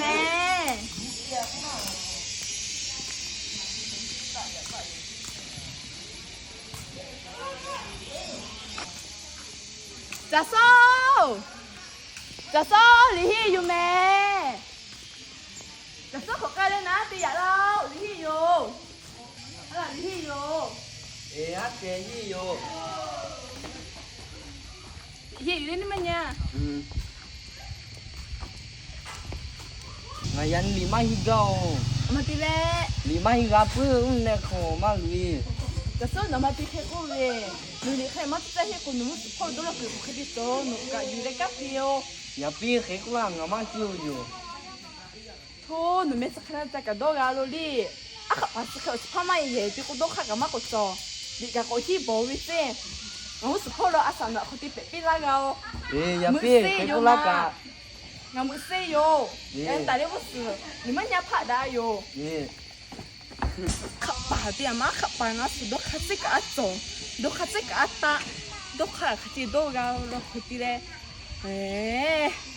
mehˍ. Caˬ sawˉ, caˬ sawˉ liꞈ hiˆ yoˬ mehˍ. Caˬ sawˉ hk'awꞈ k'ai leh naˉ te yaꞈ laˇ-oˆ, liꞈ hiˆ yoˬ. Aˉ, liꞈ hiˆ yoˬ. Eˬ, aˉ kehˬ hiˆ yoˬ. Liꞈ hiˆ yoˬ le, nyi maˇ nyi. Ngaˬ yaꞈ nyi liꞈ maˇ hiˆ gaˇ-oˬ. Aˬ ma te leh, liꞈ maˇ hiˆ g'a puiˉ, uˉ leh hk'awꞈ maˇ luˬ e. Caˬ sawˉ nawˬ ma te hk'e k'oˆ ve, nawˬ liꞈ hk'e maˇ te hk'e k'o, nawˬ g'uˇ suhˍ hpawˇ lo dawˇ law kuiˬ k'oꞈ hk'e te tuˬ, nawˬ kaꞈ yuˬ leh kaˉ hk'e-o. Yaꞈ piˇ hk'e k'oˆ laˇ, ngaˬ maˇ cuˇ yoˬ. Hto, nawˬ meh suh hk'e la ca kaꞈ dawˇ g'a lo le. Aˉ, hk'aꞈ paˍ suh hk'e awˬ chi hpaˇ maˇ e yehˬ te k'o, dawˇ hk'aˇ kaꞈ maˇ k'awꞈ cawˬ. Liꞈ kaꞈ k'awꞈ hiˆ bawˬ ve ceˇ. Ngaˬ g'uˇ suhˍ hpawˇ lo a shaꞈ nawˬ htaꞈ hk'aw te pehꞈ piˇ laˇ g'a-o. Eˬ, yaꞈ piˇ hk'e k'oˆ laˇ kaꞈ, ngaˬ meuꞈ seˇ yoˬ. Eˬ, taˍ leh g'uˇ suhˍ nyi maˇ nyi hpaˆ daꞈ yoˬ. Hk'aꞈ paˍ te a ma, hk'aꞈ paˍ ngaˬ suhˍ dawˇ hk'aˇ tcuhˉ kaꞈ a cawˬ, dawˇ hk'aˇ tcuhˉ kaꞈ a taˆ, dawˇ hk'aˇ hk'aˬ hk'e dawˇ g'a lo hk'e te leh,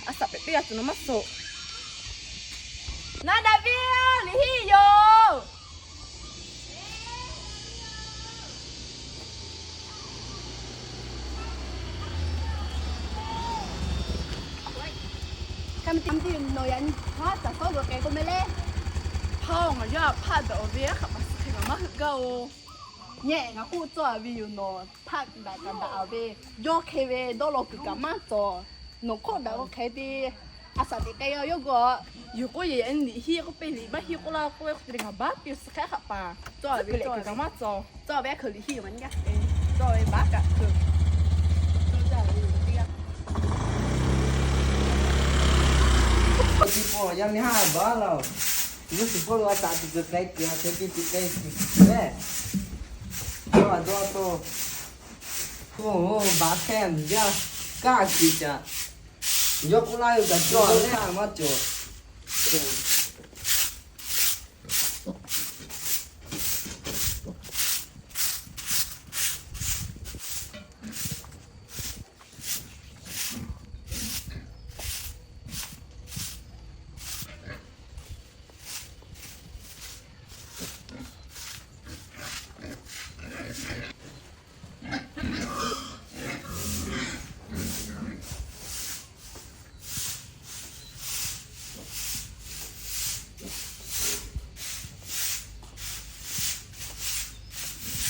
a shaꞈ pehꞈ piˇ g'a tuˬ nawˬ maˇ suhˍ. Naˉ daꞈ piˇ-oˆ, liꞈ hiˆ yoˬ. Hk'aˬ ma te nawˬ yaꞈ nyi hpaˇ caˬ sawˉ lo k'ai k'o meh le. Hpaˇ-oˬ, ngaˬ yawˇ htaꞈ hpaˆ daꞈ-oˬ ve, aˉ, hk'aꞈ paˍ suh hk'e ngaˬ maˇ heuˆ gaˇ-oˬ. Nyi, ngaˬ k'oˆ cawˇ a ve yoˬ, nawˬ hpaˆ daꞈ kaꞈ daꞈ-oˬ ve, yawˇ hk'e ve dawˇ law kuiˬ kaꞈ maˇ cawˬ. Nawˬ hkawˇ daꞈ k'o hk'e te a shaꞈ teꞈ k'ai g'a yawˇ g'aw. Yuˬ k'oˆ yehˬ yaꞈ nyi liꞈ hiˆ k'oˆ piˇ, liꞈ maˇ hiˆ k'oˆ laˇ k'oˆ ve hk'e te leh ngaˬ baˉ piˇ suh hk'e, aˉ, hk'aꞈ paˍ cawˇ a ve, cawˇ a ve kaꞈ maˇ cawˬ. Cawˇ a ve aˉ hk'e liꞈ hiˆ yoˬ ma nyi gaˇ. Cawˇ a ve baˉ kaꞈ hk'e. Cawˇ a ve teˇ g'aˇ. Yaˇ miˇ haˉ baˉ laˇ-oˬ. G'uˇ suhˍ hpawˇ lo a taꞈ tuˬ kuiˬ k'ai kuiˬ a hk'e te tuˬ k'ai kuiˬ leh, yawˇ a dawˇ to. Oˇ, baˉ hkehˇ miˬ jaˇ, kaˇ kuiˬ caꞈ. Yawˇ k'oˆ laˇ ve kaꞈ cawˇ a leh maˇ cawˬ.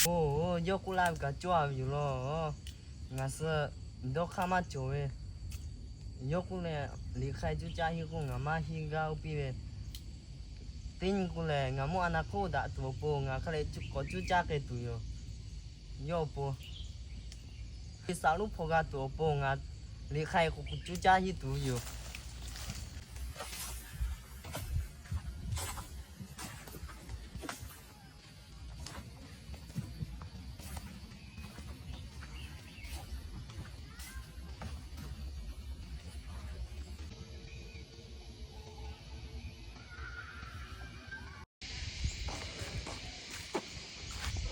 Oˇ, yawˇ k'oˆ laˇ ve kaꞈ cawˇ a ve yoˬ law. Ngaˬ suh dawˇ hk'aˇ maˇ cawˬ ve. Yawˇ k'oˆ leh, liꞈ hk'ai cuˇ caˇ hiˆ k'o ngaˬ maˇ hiˆ gaˇ oˇ piˇ ve. Teˇ nyi k'o lehˬ, ngaˬ mawˇ a na hk'oˆ daꞈ tuˬ awˬ pon ngaˬ hk'a leh k'awꞈ cuˇ caˇ k'ai tuˬ yoˬ. Yawˇ awˬ pon, G'uiˬsha lonˉ hpaw g'a tuˬ awˬ pon ngaˬ liꞈ hk'ai k'awꞈ cuˇ caˇ hiˆ tuˬ yoˬ.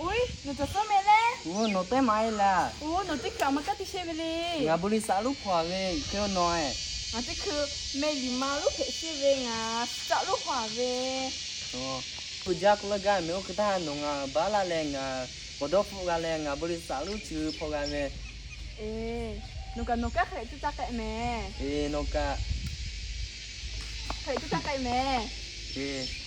Oˇ, nawˬ caˬ sawˉ meh le. Oˇ, nawˬ teˇ maˬ e laˬ. Oˇ, nawˬ teˇ hkui a ma kanˉ te shehˇ ve le. Ngaˬ บริษัท lonˉ hpaw a ve hk'e nawˬ e. Ngaˬ teˇ hkui meh liꞈ ma lonˉ hpehꞈ shehˇ ve, ngaˬ caˆ lonˉ hpaw a ve. Oˇ, jaˇ k'oˆ laˇ gaˇ meh, oˇ hk'e htaˇ nawˬ ngaˬ baˉ laˇ leh ngaˬ k'awꞈ dawˇ hpfuhˆ g'a leh ngaˬ บริษัท lonˉ chi hpaw g'a ve. Eˬ, nawˬ kaꞈ nawˬ kanˉ hk'e leh cuˇ caˇ k'ai meh. Eˬ, nawˬ kaꞈ hk'e leh cuˇ caˇ k'ai meh. Eˬ.